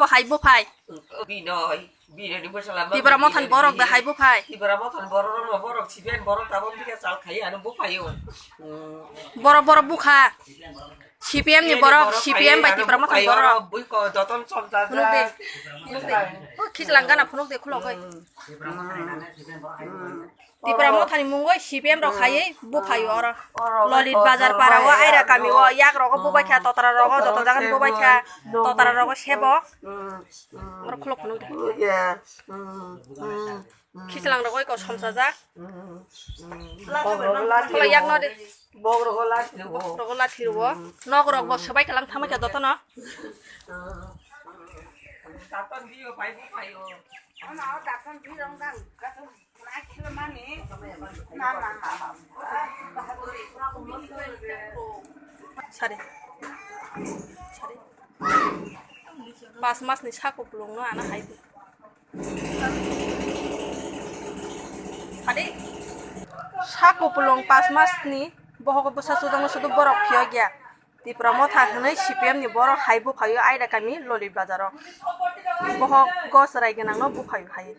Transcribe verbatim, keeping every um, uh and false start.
Bo hai buphai. Binoi, Binoi ni bwsala ma Tipra Mothani Binoi borok da ni hai buphai. Tipra Mothani borok rok no borok C P M borok tabok bikhe chal khai ano buphai o. Hmm. Borok borok bukha. C P M ni Binoi borok, borok C P M khai bai ano Tipra Mothani buphai o, borok. Bui ko joton chom ta Phunuk de. Ja. Phunuk de. O khichlang gana phunuk de khulok hai. Hmm. Hmm. Tipra Mothani mungoi C P M rok khaiwi buphai oro. Oro Lolit oro Bazar oro para o oro Aira kami o oro yak rogo bubai kha, totra rogo joto jagan bubai kha, totra rogo sebo. Oro khulok phunuk de. Khichlang rogo iko somsajak. Khulok yak no de. Bok rogo lathi rogo. Bok rogo lathi rogo. Nok rok bo swbai kalang thamai kha joto no. Sari. Sari. Pas mas ni sako pulung no ana hai. Sari. Sako pulung pas mas ni bohogo bwsa sujakno sudu borok phiyok ya. Tipra Motha hwnwi C P M ni borok hai buphaio Aida kami Lolit Bazar o. Bohok gos rai gwnang no buphaio hai.